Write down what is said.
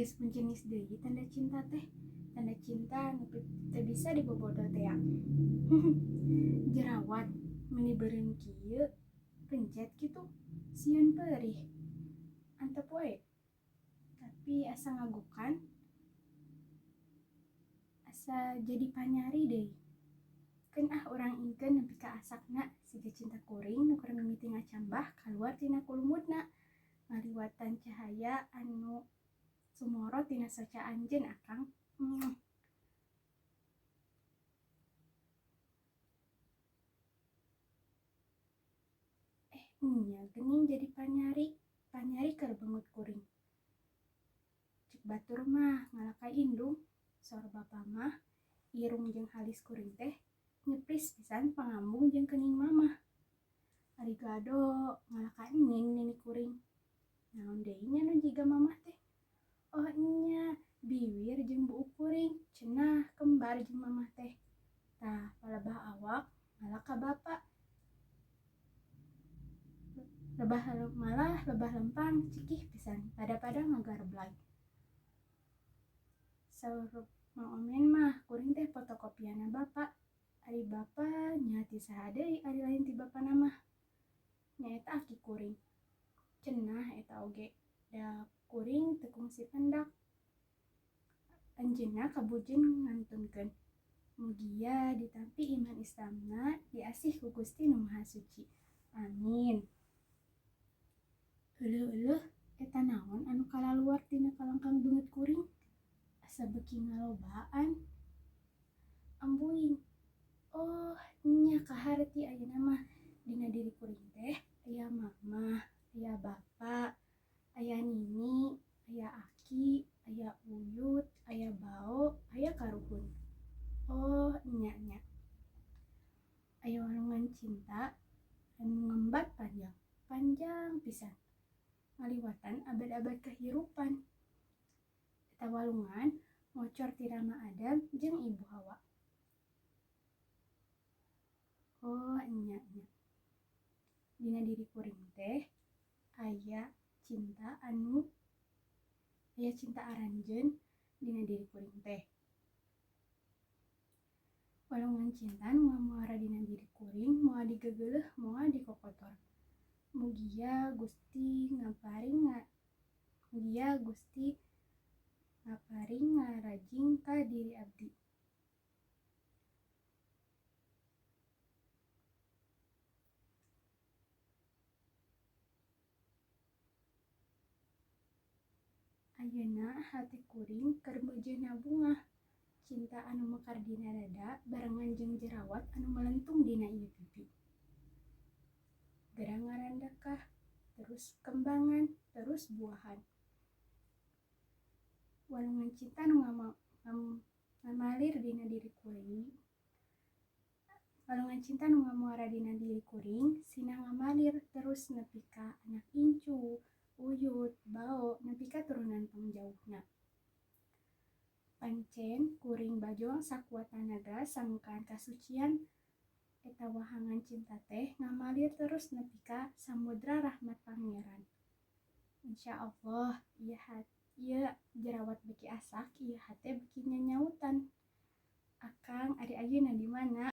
Geus jenis deui tanda cinta teh, tanda cinta nu teu bisa dibobodo tea. Jerawat meuni beureum kieu pencet kitu sieun perih. Antep wae. Tapi asa ngagukan asa jadi panyari deui. Keun ah urang ingkeun nepi ka asakna siga cinta kuring nu keur mimiti ngacambah kaluar tina kulumutna ngaliwatan cahaya anu sumoro tina soca anjeun akang. Nya geuning jadi panyari, panyari keur beungeut kuring. Cek batur mah ngalah ka indung, saur bapa mah irung jeung halis kuring teh nyeplis pisan pangambung jeung kening mamah. Ari gado ngalah ka ening nini kuring. Naon deui nya nu jiga mamah teh? Oh nya, biwir jeung buuk kuring, cenah kembar jeung mamah teh. Tah palebah awak ngalah ka bapa. Lebah malah lebah lempang cikih pisan pada-pada ngagarblay. Saur Mang Omen mah kuring teh fotokopianna bapa. Ari bapa nya ti saha deui ari lain ti bapana mah. Nyaeta aki kuring. Cenah eta oge da kuring teu kungsi pendak. Anjeunna kabujeun ngantunkeun. Mugia ditampi iman Islamna diasih ku Gusti Nu Maha Suci. Amin. Euleuh-euleuh eta naon anu kalaluar tina kalangkang beungeut kuring? Asa beuki ngalobaan. Ambuing. Oh, nya kaharti ayeuna mah dina diri kuring teh aya mamah, aya bapa, aya nini, aya aki, aya uyut, aya bao, aya karuhun. Oh, nya nya. Aya walungan cinta anu ngembat panjang, panjang pisan. Ngaliwatan abad-abad kahirupan. Eta walungan ngocor ti Rama Adam jeung Ibu Hawa. Oh, nya nya. Dina diri kuring teh aya cinta anu aya cinta aranjeun dina diri kuring teh. Walungan cinta nu ngamuara dina diri kuring moal digegeuleuh moal dikokotor. Mugia Gusti ngaparing mugia Gusti ngaparing ngarajing ka diri abdi. Ayeuna hate kuring keur meujeuna bungah. Cinta anu mekar dina dada barengan jeung jerawat anu melentung dina ieu pipi. Geura ngarandakah, terus kembangan, terus buahan. Walungan cinta nu ngamalir dina diri kuring. Walungan cinta nu ngamuara dina diri kuring sina ngamalir terus nepi ka anak incu, uyut, bao, nepi ka turunan pangjauhna. Pancen kuring bajuang sakuat tanaga sangkan kasucian eta wahangan cinta teh ngamalir terus nepi ka samudra rahmat Pangeran. Insyaallah ieu jerawat beuki asak, ieu hate beuki nyanyautan. Akang ari ayeuna di mana?